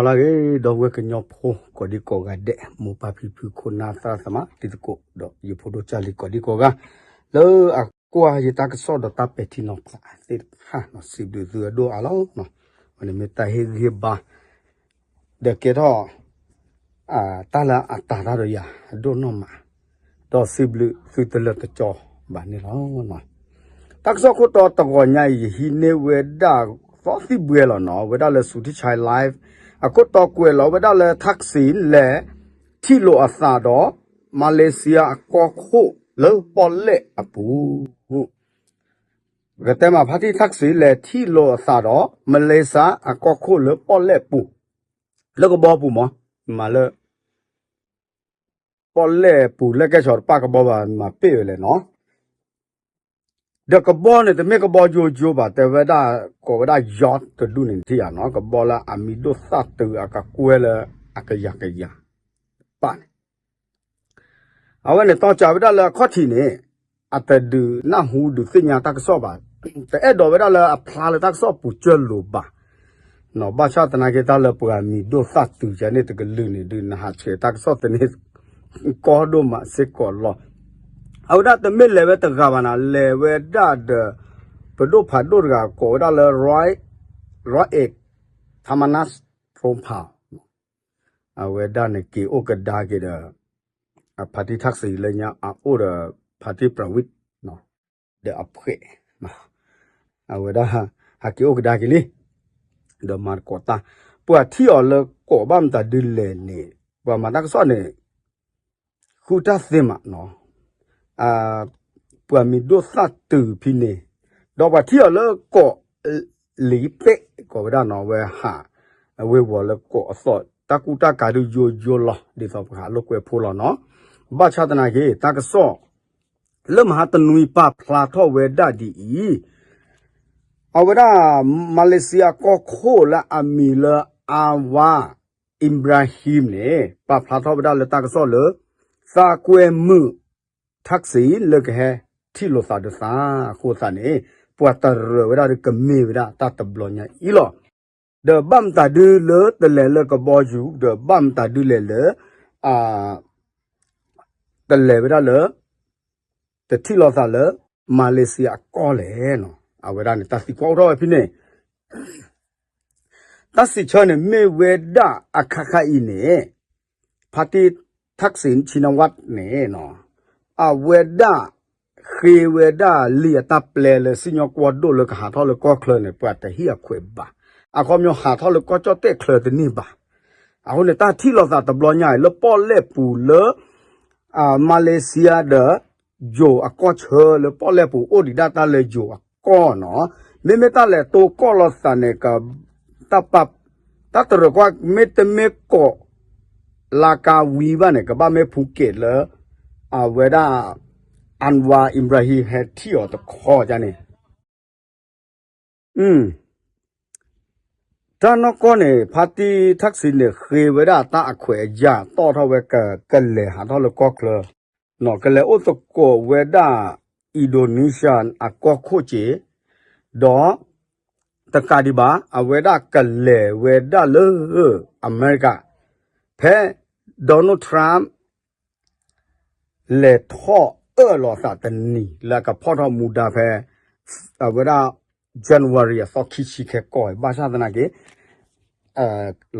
လၢဂ့ၤ ဒီပုၢ်ဝဲၢ်ကညီဖိ ကိးဒံကိးဂၤဒဲး မိၢ်ပၢ်ဖံဖု ခိၣ်နၢ်သရၣ်သမါ တံၤသကိး ဒီးယဖိဒိၣ်ကၢ်လံၤ ကိးဒံကိးဂၤ လၢအကွၢ်ယတၢ်ကစီၣ်ဒီးတၢ်ပဲာ်ထံနီၤဖးသ့ၣ်တဖၣ်န့ၣ် စံးဘျုးသုအဒိၣ်အါလီၤ. မ့ၢ်မ့ၢ်တၢ်ဟ့ၣ်ဂံၢ်ဟ့ၣ်ဘါ ဒီးကဲထီၣ် တၢ်လၢအတၤတၢ်ဒီးယၤ အဒိၣ်နီၢ်မး, ဒီးစံးဘျုးသုတလၢာ်တကီဘၣ်န့ၣ်လီၤ. တၢ်ကစီၣ်ခိၣ်တီတဂီၤညါအံၤ ယဟံးန့ၢ်ဝဲဒၣ်သီသံၣ်ဘှဲလီၤနီၤ, ဝဲဒၣ်လၢ Suthichai Live အခိၣ်တီကွဲးလီၤဝဲဒၣ်လၢ Thaksin လဲၤထံၣ်လိာ်အသးဒီး Malaysia အကီၢ်ခိၣ်လၢပီၣ်လဲၣ်အပူၤ ကတဲမး ဖါတံၢ် Thaksin လဲၤထံၣ်လိာ်အသးဒီး Malaysia အကီၢ်ခိၣ်လၢပီၣ်လဲၣ်ပူၤ, လၢကဘီပူၤမး, မၤလၢ ပီၣ်လဲၣ်ပူၤ လၢကဲဆီတပၣ်ကဘီဘၣ် မၤပ့ၢ်ဝဲလဲၣ်နီၤ. ဒီးကဘီန့ၣ် တမ့ၢ်ကဘီယိယိဘၣ်, တဲဝဲဒၣ် ကိးဝဲဒၣ် yacht တဒူၣ်န့ၣ်ထံၣ်ဧါနီၤ, ကဘီလၢအမံၤဒိၣ်သၣ်တုၤအကကွဲလၢအကယၤကယၤ တပၣ်န့ၣ် အဝဲန့ၣ် တီၢ်ကးဝဲဒၣ်လၢအခီၣ်ထံးန့ၣ် အတဒုးနၢ်ဟူဒုးသ့ၣ်ညါတၢ်ကစီၣ်ဘၣ်. တအဲၣ်ဒိးဝဲဒၣ်လၢအဖျါလၢတၢ်ကစီၣ်ပူၤကၢၢ်လိာ်ဘၣ်. ဘၣ်ဆၣ်သနာ်က့ တၢ်လၢပှၤမံၤဒိၣ်သၣ်တုၤကန့ၣ်တကလုာ်န့ၣ် ဒုးနဟးဆှဲးတၢ်ကစီၣ်သန့ ကီဒိၣ်မးစ့ၢ်ကီးလီၤ. အဝဲဒၣ်တမ့ၢ်လဲၤဝဲတဂၤဘၣ်နၤ, လဲၤဝဲဒၣ်ဒီး ပဒိၣ်ဖးဒိၣ်တဂၤ ကိးဝဲဒၣ်လၢ Roy, Roy Ek Tharmanas Phompham အဝဲဒၣ်န့ၣ် က့ၤအိၣ်ကဒါက့ၤဒီး ဖါတံၢ် Thaksin လၢညါအအိၣ်ဒီး ဖါတံၢ် Prawit ဒီးအဖှဲး, အဝဲဒၣ် ဟးက့ၤအိၣ်ကဒါက့ၤလံ ဒီးမၤသကိးတၢ်, ပှၤထံၣ်အီၤလၢကီးဘၣ်မတၤဒုလဲၣ်န့ၣ် ပှၤမၤတၢ်ကစီၣ်န့ၣ် ဃုတၢ်သ့မးနီၤ, ပှၤမံၤဒိၣ်သၣ်တုၤဖဲန့ၣ်, ဒီးပှၤထံၣ်အီၤလၢကီး လံာ်ပဲၣ် ကိးဝဲဒၣ်နီၤ, အဝဲဟး အဝ့ၤဝီၤလၢကီးအသီၣ် တၢ်ကူတၢ်ကၤဒုးယိယိလီၤ, ဒ်သိးပှၤဟးလိာ်ကွဲဖိလီၤနီၤ. ဘၣ်ဆၣ်သနာ်က့ တၢ်ကစီၣ် လၢမဟါတနွံပာ်ဖျါထီၣ်ဝဲဒၣ်ဒ်အံၤ, အဝဲဒၣ် Malaysia ကီၢ်ခိၣ်လၢအမံၤလၢ Anwar Ibrahim န့ၣ် ပာ်ဖျါထီၣ်ဝဲဒၣ်လၢတၢ်ကစီၣ်လၢ သးကွဲမုာ် Thaksin လၢကဟဲထံၣ်လိာ်သးဒီးသးအဃိသတးန့ၣ် ပှၤတရၢၢ်ဝဲဒၣ်ဒီးကမ့ၢ်ဝဲဒၣ်တၢ်တဘျီညါအံၤလီၤ. ဒီးဘၣ်မတၤဒုလၢတလဲၤလၢကဘီယူၤ ဒီးဘၣ်မတၤဒုလဲၣ်လၢ တလဲၤဝဲဒၣ်လၢ တထံၣ်လိာ်သးလၢ Malaysia အကီၢ်လဲၣ်နီၤ. အဝဲဒၣ်န့ၣ် တၢ်သံကွၢ်အိၣ်ထီၣ်ဝဲဖဲန့ၣ် တၢ်စံးဆၢန့ၣ်မ့ၢ်ဝဲဒၣ်အခါခါအံၤန့ၣ် ဖါတံၢ် Thaksin Shinawatra န့ၣ် အဝဲဒၣ်ဃ့ဝဲဒၣ်လံာ်အတၢ်ပျဲလၢစံၣ်ညီၣ်ကွီၢ်ဒိၣ်လၢကဟးထီၣ်လၢကီၢ်ချၢန့ၣ် ပှၤတဟ့ၣ်အခွဲးဘၣ်. အခီပညီဟးထီၣ်လၢကီၢ်ကၠီၣ်တဲၣ်ချၢတန့ၢ်ဘၣ်. အဃိန့ၣ် တၢ်ထံၣ်လိာ်သးတဘျီညါအံၤလၢပီၣ်လဲၣ်ပူၤလၢ Malaysia ဒီး ယိၤအကီၢ်ဆၢလၢပီၣ်လဲၣ်ပူၤ အိၣ်ဒံးဒၣ်တၢ်လၢယိၤအကီၢ်နီၤ. မ့မ့ၢ်တၢ်လဲၤတိၢ်ကီၢ်လိာ်သးန့ၣ် က တၢ်ပာ် တၢ်တရၢၢ်ကွၢ် မ့တမ့ၢ်ကီး လါကါဝံၤဘၣ်န့ၣ် ကဘၣ်မ့ၢ် Phuket လၢ အဝဲဒၣ် Anwar Ibrahim ဟဲထံၣ်အီၤတခီကန့ၣ် တၢ်နီၢ်ကီၢ်န့ၣ် ဖါတံၢ် Thaksin န့ၣ် ဃ့ဝဲဒၣ်တၢ်အခွဲးအယာ် တီၣ်ထီၣ်ဝဲ ကလဲၤဟးထီၣ်လၢကီၢ်ချၢ ကလဲၤအိၣ်သကိးဝဲဒၣ် Indonesia အကီၢ်ခိၣ်က့ၤ ဒီး တကးဒံးဘၣ် အဝဲဒၣ်ကလဲၤဝဲဒၣ်လၢ အမဲရကၤ ဖဲ Donald Trump လဲၤထီၣ်အၢၣ်လီၤသးတနံၤ လၢအကဖီၣ်ထီၣ်မူဒါဖဲ အဝဲဒၣ် January အသီခံဆံခဲကီၢ် ဘၣ်ဆၣ်သနာ်က့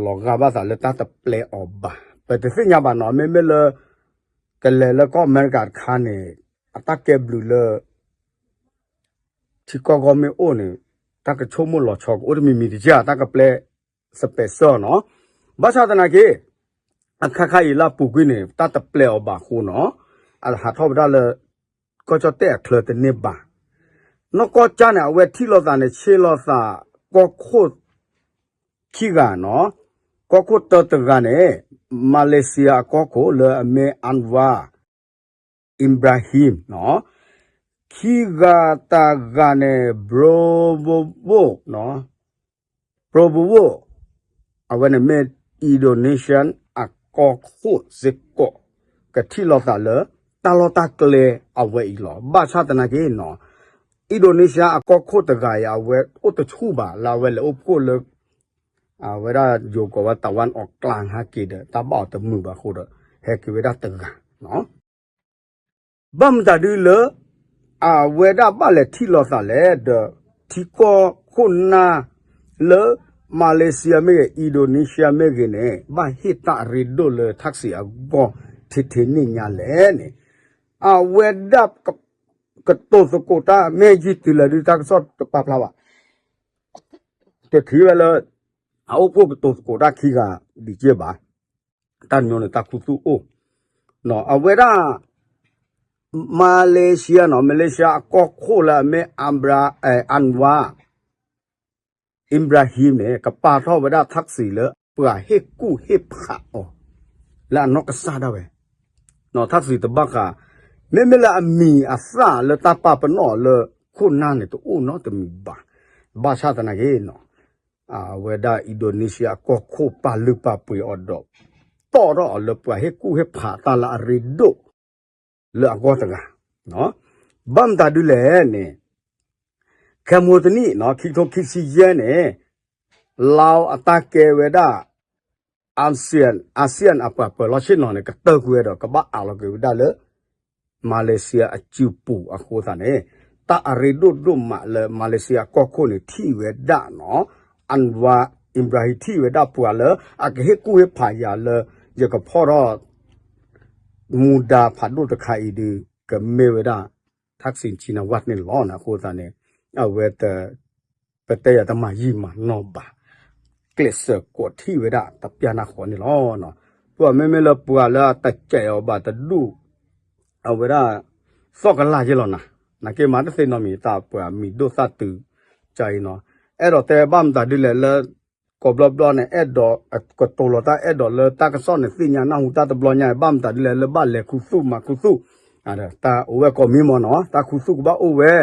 လီၤဂာ်ဘၣ်သးလၢတၢ်တပျဲအီၤဘၣ်. ပတသ့ၣ်ညါဘၣ်နီၤ မ့မ့ၢ်လၢ ကလဲၤလၢကီၢ်အမဲရကၤတခါန့ၣ် အတၢ်ကဲဘျုးလၢ ထံကီၢ်ဂီၢ်မ့ၢ်အိၣ်န့ၣ် တၢ်ကဆိကမိၣ်လီၤဆီကအိၣ်တမံၤမံၤတက့ၢ် တၢ်ကပျဲ special နီၤ. ဘၣ်ဆၣ်သနာ်က့ အခါခါအံၤလၢအပူၤကွံာ်န့ၣ် တၢ်တပျဲအီၤဘၣ်အဃိနီၤ အဟးထီၣ်ဝဲဒၣ်လၢ ကီၢ်ကၠီၣ်တဲၣ်အချၢတန့ၢ်ဘၣ်. နီၢ်ကီၢ်ကၠါန့ၣ် အဝဲထံၣ်လိာ်သးန့ၣ် ဆ့ၣ်လိာ်သး ကီၢ်ခိၣ် ခံဂၤနီၤ. ကီၢ်ခိၣ်တၢတဂၤန့ၣ် Malaysia အကီၢ်ခိၣ်လၢအမ့ၢ် Anwar Ibrahim နီၤ. ခံဂၤတဂၤန့ၣ် Prabowo နီၤ. Prabowo အဝဲန့ၣ်မ့ၢ် Indonesian အကီၢ်ခိၣ်စ့ၢ်ကီး ကထံၣ်လိာ်သးလၢ တၢ်လီၢ်တၢ်ကျဲအဝဲအံၤလီၤ. ဘၣ်ဆၣ်သနာ်က့နီၤ Indonesia အကီၢ်ခိၣ်တဂၤအံၤ အဝဲအိၣ်တဆူၣ်ဘၣ်လၢအဝဲလဲၤအိၣ်ဖှိၣ်လၢ အဝဲဒၣ်ယိၤကိးဝဲ တၢ်ဝၣ်အီၣ်ကျါဟဲက့ၤဒီး တၢ်ဘၣ်အီၤတမုာ်ဘၣ်အဃိဒီး ဟဲက့ၤဝဲဒၣ်တဂၤ ဘၣ်မတၤဒုလၢ အဝဲဒၣ်ဘၣ်လဲၤထံၣ်လိာ်သးလဲၣ်ဒီး ထံကီၢ်ခိၣ်နၢ်လၢ Malaysia မ့ၢ်ဂ့ၤ Indonesia မ့ၢ်ဂ့ၤန့ၣ် ဘၣ်ဟ့ၣ်တၢ်အရ့ဒိၣ်လၢထၣ်စံးအဂီၢ်ထဲထဲန့ၣ်ညါလဲၣ်န့ၣ် အဝဲဒၣ် ကတိၤသကိးတၢ် မ့ၢ်ယံာ်တုၤလၢဒုးတၢ်ကစီၣ်တပာ်ဖျါဘၣ် တထံၣ်ဝဲလၢ အအိၣ်ဖှိၣ်ကတိၤသကိးတၢ်ခံဂၤဒံးက့ဘၣ်, တၢ်ညီန့ၣ်တၢ်ခူသူၣ်အိၣ်, အဝဲဒၣ် Malaysia နီၤ Malaysia အကီၢ်ခိၣ်လၢအမ့ၢ် Anwar Ibrahim န့ၣ် ကပာ်ထီၣ်ဝဲဒၣ်ထၣ်စံးလၢ ပှၤဟ့ၣ်ကူၣ်ဟ့ၣ်ဖးအီၤ လၢအနီၢ်ကစၢ်ဒၣ်ဝဲ, ထၣ်စံးတဘၣ်ဃး, မ့မ့ၢ်လၢအမံၤအသၣ်လၢတၢ်ပာ်ပနီၣ်အီၤလၢခိၣ်နၢ်န့ၣ် တအိၣ်နီတမံၤဘၣ်, ဘၣ်ဆၣ်သနာ်က့ အဝဲဒၣ် Indonesia အကီၢ်ခိၣ်ပာ်လုၢ်ပာ်ပှ့ၤအီၤဒီး တီၣ်ထီၣ်အီၤလၢပှၤဟ့ၣ်ကူၣ်ဟ့ၣ်ဖးတၢ်လၢအရ့ဒိၣ် လၢအဂီၢ်တဂၤ, ဘၣ်မတၤဒုလဲၣ်န့ၣ်, ခဲမိၢ်တနံၣ် ခံကထိခံဆံယဲၢ်န့ၣ် လါအတၢ်ကဲဝဲဒၣ် ASEAN ASEAN အပှၤပၢၤလီၢ်ဆ့ၣ်နီၤန့ၣ် ကတၢၢ်ကွံာ်ဝဲဒီး ကဘၣ်အးလီၤက့ၤဝဲဒၣ်လၢ Malaysia အစုပူၤအဃိသတးန့ၣ်, တၢ်အရ့ဒိၣ်ဒိၣ်မးလၢ Malaysia အကီၢ်ခိၣ်န့ၣ် ထံၣ်ဝဲဒၣ်နီၤ Anwar Ibrahim ထံၣ်ဝဲဒၣ်ပှၤလၢ အကဟ့ၣ်ကူၣ်ဟ့ၣ်ဖးယၤလၢ ယကဖီၣ်ထီၣ် မူဒါဖးဒိၣ်တခါအံၤဒုး ကမ့ၢ်ဝဲဒၣ် Thaksin Shinawatra န့ၣ်လီၤ. အဃိသတးန့ၣ် အဝဲ ပတဲယၤတမၤယံာ်မၤနီၢ်ဘၣ်, ကျဲးစၢးကိးထံၣ်ဝဲဒၣ်တပျၢ်နၢ်ဃီန့ၣ်လီၤ. ပှၤမ့မ့ၢ်လၢပှၤလၢအတစဲးအီၤဘၣ်တဒူၣ်, အဝဲဒၣ် သီၣ်ကလၢ်ယဲလီၤနၤ, နာ်က့မၤတသ့နီတမံၤ တၢ်ပှၤမံၤဒိၣ်သၣ်တုၤ ကါအံၤနီၤ, အဲၣ်ဒိးတဲဘၣ်မတၤဒ်လဲၣ်လၢ ကိးဘျီဘျီန့ၣ် အဲၣ်ဒိး ကတိၤလီၤတၢ်အဲၣ်ဒိးလၢတၢ်ကစီၣ်န့ၣ် သ့ၣ်ညါနၢ်ဟူတၢ်တဘျီညါ ဘၣ်မတၤဒ်လဲၣ်လၢဘၣ်လဲၤခူသူၣ်မၤခူသူၣ်, တၢ်အိၣ်ဝဲကိးမံၤမ့ၢ်နီၤ တၢ်ခူသူၣ်ကဘၣ်အိၣ်ဝဲ,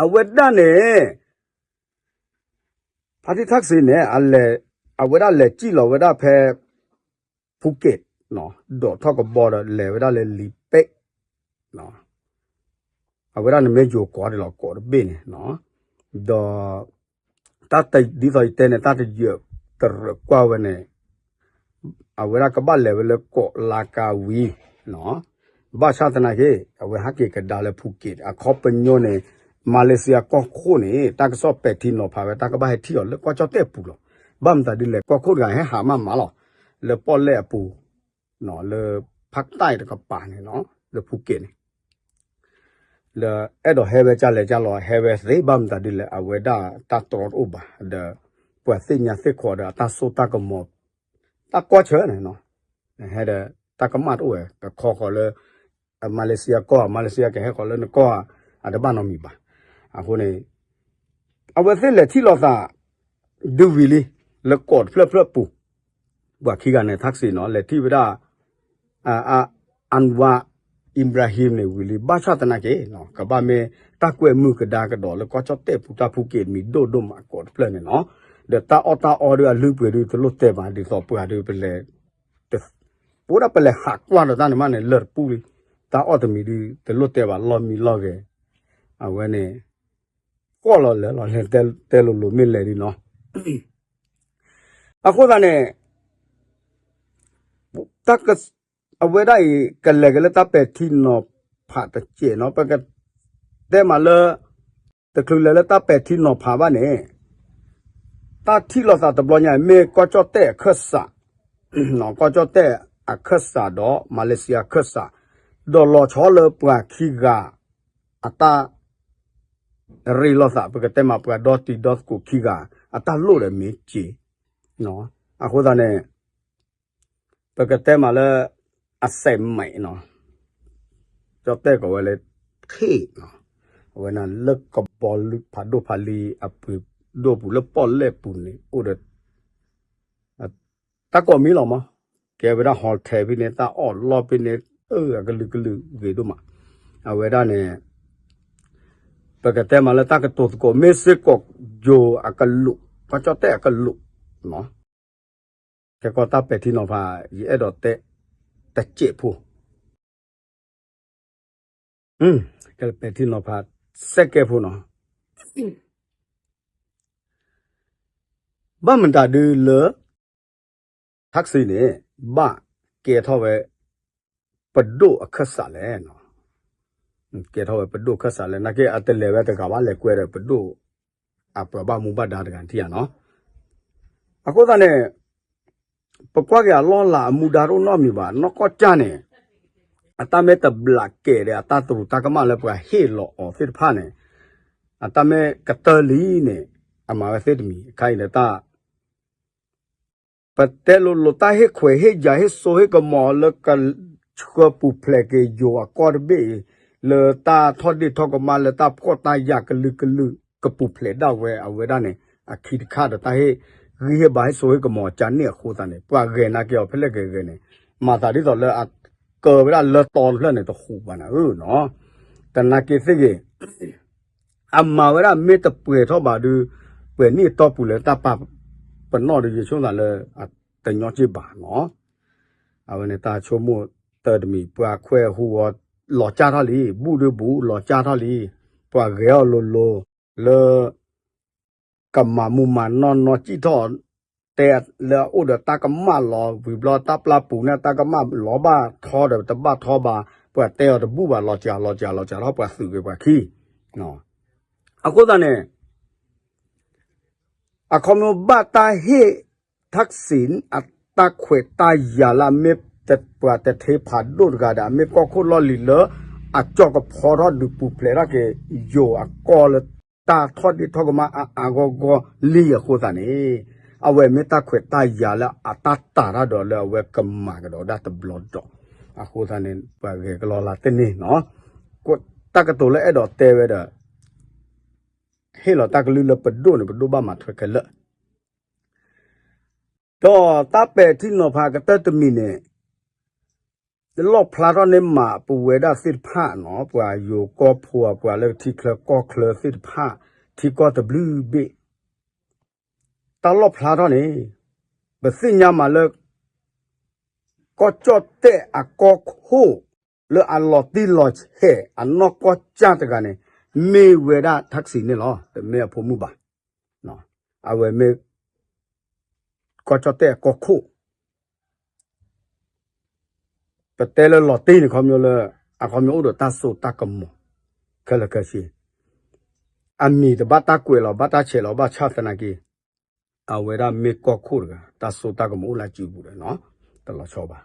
အဝဲဒၣ်န့ၣ် ဖါတံၢ်ထၣ်စ့န့ၣ် အဝဲဒၣ်လဲၤစံၣ်လီၤဝဲဒၣ်ဖဲ ဖူက့း, ဒိးထီၣ်ကဘီဒီးလဲၤဝဲဒၣ်လၢလံာ်ပဲး, အဝဲဒၣ်န့ၣ်မ့ၢ်ယိၤကိးဒ်လီၤကိးတဘ့ၣ်န့ၣ်, ဒီး တၢ်ဒ်သိးယတဲန့ၣ် တၢ်တယၢၢ်တရၢးကွၢ်ဝဲန့ၣ် အဝဲဒၣ်ကဘၣ်လဲၤဝဲလၢကိးလါကါဝံၤ, ဘၣ်ဆၣ်သနာ်က့ အဝဲဟဲက့ၤကဒါလၢဖူက့း အခီပညီန့ၣ် မၤလ့းစံယါကီၢ်ခိၣ်န့ၣ် တၢ်ကစီၣ်ပဲာ်ထံနီၤဖးဝဲ တၢ်ကဘၣ်ဟဲထံၣ်အီၤလၢကီၢ်ကၠီၣ်တဲၣ်ပူၤလီၤ. ဘၣ်မတၤဒ်လဲၣ် ကီၢ်ခိၣ်တဂၤဟဲဟးမးမးလီၤ လၢပီၣ်လဲၣ်အပူၤ လၢဖးတၢ်တကပၤန့ၣ် လၢဖူက့းန့ၣ် လၢအဲၣ်ဒိးဟဲဝဲကၢ်လဲၤကၢ်လီၤ ဟဲဝဲသ့ ဘၣ်မတၤဒ်လဲၣ် အဝဲဒၣ်တၢ်တြီတအိၣ်ဘၣ် ဒီး ပှၤသ့ၣ်ညါသ့ၣ်ခိးဒီးအတၢ်စိတၢ်ကမီၤ တၢ်ကီၢ်ဆၢန့ၣ် ဟဲဒီးတၢ်ကမၣ်တအိၣ်ဝဲ ကခီဃီၤလၢ မၤလ့းစံယါကီၢ် မၤလ့းစံယါကဟဲဃီၤလၢနကီၢ် အတဘၣ်နီတမံၤဘၣ်. အဃိန့ၣ် အဝဲသ့ၣ်လဲၤထံၣ်လိာ်သး ဒုးဝံၤလံ လၢကိးတဖျၢၣ်ဖျၢၣ်ပူၤ ပှၤခံဂၤန့ၣ် ထၣ်စ့နီၤ လဲၤထံၣ်ဝဲဒၣ် Anwar Ibrahim န့ၣ်ဝံၤလံ ဘၣ်ဆၣ်သနာ်က့ ကဘၣ်မ့ၢ်တၢ်ကွဲမုာ်ကဒါကဒီးလၢကီၢ်ကၠီၣ်တဲၣ်ပူၤ တၢ်ဖူက့းမံၤဒိၣ်ဒိၣ်မးကိးတဖျၢၣ်န့ၣ်နီၤ ဒီးတၢ်အီၣ်တၢ်အီဒုးအလုၢ်အပှ့ၤဒုးတလိၣ်တဲဘၣ် ဒ်သိးပှၤဒုးပလဲၤ ပဝဲဒၣ်ပလဲၤဟးကွၢ်ဒီးတၢ်န့ၣ်မးန့ၣ် လၢာ်တပူၤလံ တၢ်အီၣ်တမံၤဒုး တလိၣ်တဲဘၣ်လီၢ်မံလီၢ်ဂဲၤ အဝဲန့ၣ် ဃီၣ်လီၤလၢာ်လီၤလဲၤတဲလိၤလိၤမ့ၢ်လဲၤဒ်နီၤ အဃိသတးန့ၣ် အဝဲဒၣ်အံၤ ကလဲၤက့ၤလၢတၢ်ပဲာ်ထံနီၤဖးတစဲးနီၤ ပကတဲမးလၢ တချုးလဲၤလၢတၢ်ပဲာ်ထံနီၤဖးဘၣ်န့ၣ် တၢ်ထံၣ်လိာ်သးတဘျီညါ မ့ၢ်ကီၢ်ကၠီၣ်တဲၣ်အခၢၣ်စး ကီၢ်ကၠီၣ်တဲၣ်အခၢၣ်စးဒီး မၤလ့းစံယါအခၢၣ်စး ဒီးလီၤဆီလၢပှၤခံဂၤ အတၢ် ရ့လိာ်သး ပကတဲမးပှၤဒီတံၤဒီသကိးခံဂၤ အတၢ်လိၣ်ဒီးမ့ၢ်က့ၤ အဃိသတးန့ၣ် ပကတဲမးလၢ အစဲးမဲးနီၤ ကၠီၣ်တဲၣ်ကိးဝဲလၢ ထ့ၣ်နီၤ အဝဲန့ၣ်လၢကဘီဖးဒိၣ်ဖးလံၤအပှ့ၤဒိၣ်ပူၤလၢပီၣ်လဲၣ်ပူၤန့ၣ် အိၣ်ဒီး တၢ်ကိးမံၤလီၤမး ကဲဝဲဒၣ် hotel ဖဲန့ၣ် တၢ်အီၣ်လီၢ်ဖဲန့ၣ် အကလုာ်ကလုာ်ဂ့ၤဒိၣ်မး အဝဲဒၣ်န့ၣ် ပကတဲမးလၢတၢ်ကတိၤသကိး မ့ၢ်စ့ၢ်ကီးယိၤအကလူး ကီၢ်ကၠီၣ်တဲၣ်အကလူး ခဲကီၢ်တၢ်ပဲာ်ထံနီၤဖး ယအဲၣ်ဒိးတဲ တစဲးဖိ ကပဲာ်ထံနီၤဖး စဲကဲဖိနီၤ တၢ် ဘၣ်မတၤဒုလၢ ထၢၣ်စံန့ၣ် ဘၣ်ကဲထီၣ်ဝဲ ပဒိၣ်အခၢၣ်စးလဲၣ်. ကဲထီၣ်ဝဲပဒိၣ်အခၢၣ်စးလဲၣ် နာ်က့အတလဲၤဝဲတဂၤဘၣ် လဲၤကွဲဒီးပဒိၣ် အပှၤဘၣ်မူဘၣ်ဒါတဂၤထံၣ်ဧါနီၤ. အဃိသတးန့ၣ် ပကွၢ်က့ၤအလီၢ်လၤအမူဒါတအိၣ်နီတမံၤဘၣ် နီၢ်ကီၢ်ကၢ်န့ၣ် အတၢ်မ့ၢ်တဘျးကဲၤဒီးအတၢ်တရူးတၢ်ကမၣ်လၢပှၤဟ့ၣ်လီၤအီၤသ့ၣ်တဖၣ်န့ၣ် အတၢ်မ့ၢ်ကတၢၢ်လံန့ၣ် အမၤဝဲသ့ၣ်တမံၤ အခါအံၤဒီးတၢ် ပတဲလိၤလိၤတၢ်ဟ့ၣ်ခွဲးဟ့ၣ်ယာ်ဟ့ၣ်စိဟ့ၣ်ကမီၤလၢကဆှၢပူၤဖျဲးက့ၤယိၤအကီၢ်တဘ့ၣ်အံၤ လၢတၢ်ထီၣ်ဒ့ၣ်ထီၣ်ကမၣ်လၢတၢ်ဖှီၣ်တၢ်ယာ်ကလုာ်ကလုာ် ကပူၤဖျဲးဒၣ်ဝဲအဝဲဒၣ်န့ၣ် အခံတခါဒီးတၢ်ဟ့ၣ်ဂံၢ်ဟ့ၣ်ဘါဟ့ၣ်စိဟ့ၣ်ကမီၤကန့ၣ်အဃိသတးန့ၣ် ပှၤဂဲၤနာ်က့ၤအီၤဖဲလဲၣ်ကဂဲၤန့ၣ် မၤသးဒ်သိးလၢအကၢဝဲဒၣ်လၢတီတဖျၢၣ်န့ၣ်တဟူးဘၣ်နၤဧၢနီၤ. တနာ်က့ၤသ့ၣ်ဂ့ၤ အမၤဝဲဒၣ်မ့ၢ်တပှဲၤထီၣ်ဘၣ်ဒီး ပှဲၤနံၣ်အတီၢ်ပူၤလၢတၢ်ပာ်ပနီၣ်ဒီးယဆိကမိၣ်သးလၢ အတညီစ့ၢ်ဘၣ်နီၤ. အဝဲန့ၣ်တၢ်ဆိကမိၣ်တၢ်တမံၤ ပှၤခွဲးဟူးဂီၤလီၤကၢ်ထီၣ်လံ, ဘူၣ်ဒုဘူၣ်လီၤကၢ်ထီၣ်လံ, ပှၤဂဲၤအီၤလိၤလိၤလၢ ကမၤမူမၤနီၢ်နီၢ်စံၣ်ထီၣ် တဲလၢအအိၣ်ဒီးတၢ်ကမၣ်လီၤ ဝံၤဘျီတၢ်ပျၢ်ပူၤန့ၣ်တၢ်ကမၣ်လီၤဘၣ်ထီဒီးတဘၣ်ထီဘၣ် ပှၤတဲအီၤတဘူၣ်ဘၣ် လီၤစှၤလီၤစှၤလီၤစှၤထီၣ် ပှၤသုးက့ၤပှၤခံ အဃိသတးန့ၣ် အခီပညီဘၣ်တၢ်ဟ့ၣ် ထၢၣ်စံ အတၢ်ခွဲးတၢ်ယာ်လၢအမ့ၢ်ပှၤတထ့ဖးဒိၣ်တဂၤဒီး အမ့ၢ်ကီၢ်ခိၣ်လီၢ်လံၤလၢ အကၠီကဖီထီၣ်ဒုးပူၤဖျဲးထီၣ်က့ၤ ယိၤအကီၢ်လၢတၢ်ထီၣ်ဒ့ၣ်ထီၣ်ကမၣ်အါအါဂီၢ်ဂီၢ်လံအဃိသတးန့ၣ် အဝဲမ့ၢ်တၢ်ခွဲးတၢ်ယာ်လၢအတၢ်တာ်တၢ်ဒီးလၢအဝဲကမၤကဒီးဒၣ်တဘျီဒီး အဃိသတးန့ၣ် ပှၤဂဲၤကလီလၢတန့ၢ်နီၤ တၢ်ကတိၤလၢအဲၣ်ဒိးတဲဝဲဒီး ဟ့ၣ်လီၤတၢ်ကလုၢ်လၢပဒိၣ်န့ၣ် ပဒိၣ်ဘၣ်မၤထွဲခဲလၢာ် ဒီးတၢ်ပဲာ်ထံနီၤဖးကတၢၢ်တမံၤန့ၣ် လီၣ်ဖျါထီၣ်န့ၢ်မးပဝဲဒၣ်သ့ၣ်တဖၣ်နီၤ ပှၤယိၤကီၢ်ဖိ ပှၤလၢထံချၢကီၢ်ချၢသ့ၣ်တဖၣ် ထံကီၢ်တဘျုးဘ့ၣ် တၢ်လီၣ်ဖျါထီၣ်န့ၣ် ပသ့ၣ်ညါမးလၢ ကီၢ်ကၠီၣ်တဲၣ်အကီၢ်ခိၣ် လၢအလီၤတံၢ်လီၤဆဲးအနီၢ်ကီၢ်ကၢ်တဂၤန့ၣ် မ့ၢ်ဝဲဒၣ်ထၢၣ်စံန့ၣ်လီၤ. တမ့ၢ်အဖိမုၣ်ဘၣ်. အဝဲမ့ၢ် ကီၢ်ကၠီၣ်တဲၣ်အကီၢ်ခိၣ် ပတဲလၢလီၤတံၢ်န့ၣ်ခီဖျိလၢ အခီပညီအိၣ်ဒီးတၢ်စိတၢ်ကမီၤ ခဲလၢာ်ခဲဆ့ အမံၤတဘၣ်တၢ်ကွဲးလီၤ ဘၣ်တၢ်ဆဲးလီၤ ဘၣ်ဆၣ်သနာ်က့ အဝဲဒၣ်မ့ၢ်ကီၢ်ခိၣ်တဂၤ တၢ်စိတၢ်ကမီၤအိၣ်လၢစုပူၤဒီး တလီၤဆီဘၣ်.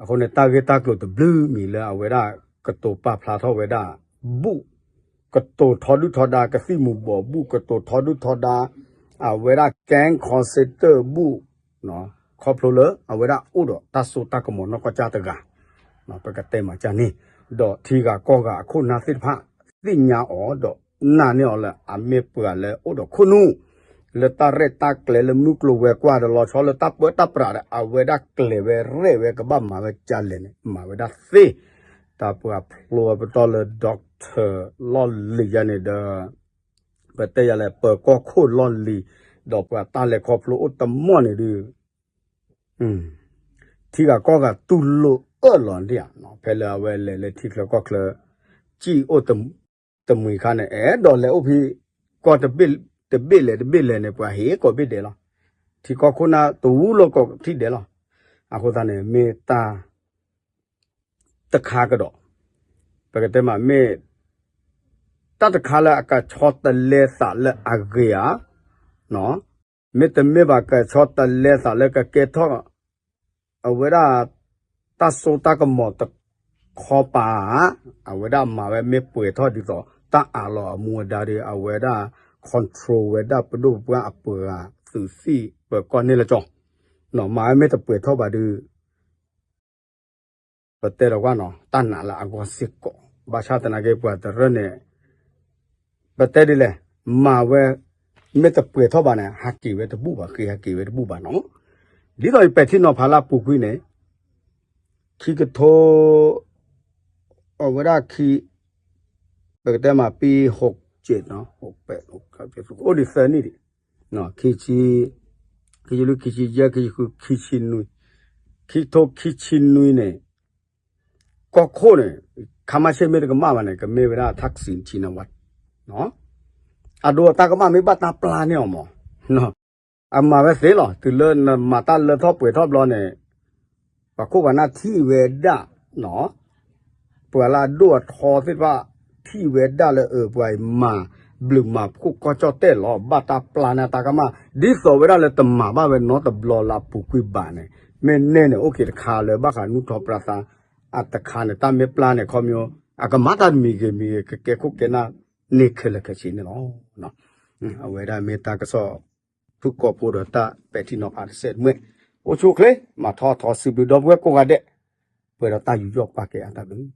အဃိန့ၣ် တၢ်ဂ့ၢ်တၢ်ကျိၤတဘျုးမံၤလၢအဝဲဒၣ်ကတိၤပာ်ဖျါထီၣ်ဝဲဒၣ် ဘူၣ်ကတိၤထီဒုၣ်ထီဒါ ကသံၣ်မူၤဘှီး ဘူၣ်ကတိၤထီဒုၣ်ထီဒါ အဝဲဒၣ် gang ခီစ့တၢၣ် ဘူၣ် ခီဖျိလၢအဝဲဒၣ်အိၣ်ဒီးတၢ်စိတၢ်ကမီၤနီၢ်ကီၢ်ကၢ်တဂၤ ပကတဲမၤကၢ်န့ၣ် ဒီးထံဂၤကီၢ်ဂၤအခိၣ်နၢ်သ့ၣ်တဖၣ် သ့ၣ်ညါအီၤဒီးနာ်န့ၢ်အီၤလၢအမ့ၢ်ပှၤလၢအိၣ်ဒီးခိၣ်နူာ် လၢတၢ်ရဲၣ်တၢ်ကျဲၤလၢမုၢ်ကျိၤဝဲၤကွာ်ဒီးလီၤဆီလၢတၢ်ပၢတၢ်ပြးဒီး အဝဲဒၣ်ကျဲၤဝဲရဲၣ်ဝဲကဘၣ်မၤဝဲကၢ်လဲၣ်န့ၣ် မၤဝဲဒၣ်သ့ တၢ်ပှၤဖျိဝဲပတီၢ်လၢ doctor လီၢ်လံၤယါန့ၣ်ဒီး ပတဲယၤလဲၣ် ပၢၤကီၢ်ခိၣ်လီၢ်လံၤ ဒီးပှၤတၢ်လဲၤခီဖျိအိၣ်တမီၢ်န့ၣ်ဒုး ထံဂၤကီၢ်ဂၤတူၢ်လိာ်အၢၣ်လီၤဒၣ်ဧါ ဖဲလၢအဝဲလဲၤလၢထံချၢကီၢ်ချၢ စံၣ်အိၣ်တမှံၤခါန့ၣ် အဲၣ်ဒိးလဲၤအိၣ်ဖဲ ကီၢ်တဘ့ၣ်လဲၣ်တဘ့ၣ်လဲၣ်န့ၣ် ပှၤဟ့ၣ်ကိးဘ့ၣ်ဒဲးလီၤ. ထံကီၢ်ခိၣ်နၢ်တဝူလီၤကိးထံၣ်ဒဲးလီၤ. အဃိသတးန့ၣ် မ့ၢ်တၢ် တခါကဒီး ပကတဲမးမ့ၢ် တၢ်တခါလၢအကဆီတလဲသးလၢအဂ့ၤဧါ, မ့တမ့ၢ်ဘၣ်ကဆီတလဲသးလၢကကဲထီၣ် အဝဲဒၣ် တၢ်စိတၢ်ကမီၤတခီပၤဧါ, အဝဲဒၣ်မၤဝဲမ့ၢ်ပှဲၤထီၣ်ဒ်သိး တၢ်အးလီၤအမူအဒါဒီး အဝဲဒၣ် control ဝဲဒၣ်ပဒိၣ်ပပှၢ်အပှၤသုးသံၣ်ပၢၤကီၢ်န့ၣ်လၢကၠီ, မၤဝဲမ့ၢ်တပှဲၤထီၣ်ဘၣ်ဒီး ပတဲဒီးကွၢ်နီၤ တၢ်နာ်လၢအဂီၢ်စ့ၢ်ကီး, ဘၣ်ဆၣ်သနာ်က့ ပှၤတရၢၢ်န့ၣ် ပတဲဒ်လဲၣ်, မၤဝဲ မ့ၢ်တပှဲၤထီၣ်ဘၣ်န့ၣ် ဟးက့ၤဝဲတဘူၣ်ဘၣ်, ဃ့ဟးက့ၤဝဲတဘူၣ်ဘၣ်နီၤ. ဒ်သိးယပဲာ်ထံနီၤဖးလၢအပူၤကွံာ်န့ၣ် ခံကထိ အဝဲဒၣ်ခံ ပကတဲမး ပံ ဟိးကၠ့ၣ်နီၤ ဟိးပဲး အိၣ်ဒံးသၢနံၣ်ဒံး, ခံဆံ ခံဆံလွံၢ် ခံဆံယဲၢ် ခံဆံဃု ခံဆံနွံ, ခံကထိခံဆံနွံန့ၣ် ကီၢ်ခိၣ်န့ၣ် ခါမါဆ့ၣ်မ့ၢ်တကမၣ်ဘၣ်န့ၣ် ကမ့ၢ်ဝဲဒၣ် ทักษิณชินวัตร အဒိအတၢ်ကမၣ်မ့ၢ်ဘၣ်တၢ်ပျၢ်န့ၢ်အီၤမး, အမၤဝဲသ့လီၤ. တုၤလၢနမၤတၢ်လၢထီၣ်ပှဲၤထီၣ်ဘျီန့ၣ် ပှၤခိၣ်ပှၤနၢ်ထံၣ်ဝဲဒၣ်နီၤ, ပှၤလၢအဒိၣ်အထီသ့ၣ်တဖၣ် ထံၣ်ဝဲဒၣ်လၢအပှၤအံၤမၤဘျုးမၤဖှိၣ်ကီၢ်ကၠီၣ်တဲၣ်လီၤ. ဘၣ်တၢ်ပျၢ်န့ၢ်တၢ်ကမၣ် ဒ်သိးဝဲဒၣ်လၢတမၤဘၣ်ဝဲနီတဘျီလၢအပူၤကွံာ်ဘၣ်န့ၣ်, မ့ၢ်န့ၢ်န့ၣ် အိၣ်က့ၤတခါလၢဘၣ်ဃးနူၢ်ထီပြါသါ အတခါန့ၣ် တၢ်မ့ၢ်ပျၢ်န့ၣ် ခီမီ အကမၤတၢ်မံၤဂ့ၤမံၤဂ့ၤ ကကဲခိၣ်ကဲနၢ်န့ၢ်ခဲလၢာ်ခဲဆ့န့ၣ်လီၤ. အဝဲဒၣ်မ့ၢ်တၢ်ကစီၣ် ဖုၣ်ကိာ်ဖိဒီးတၢ်ပဲာ်ထံနီၤဖးတစဲးတမှဲၢ်, အိၣ်ဆူၣ်အိၣ်ချ့ မၤထီၣ်ထီစံးဘျုးဒီပုၢ်ဝဲၢ်ကိးဂၤဒဲး, ပှဲၤဒီးတၢ်ယူးယီၣ်ပာ်ကဲအတၢ်ဘျုး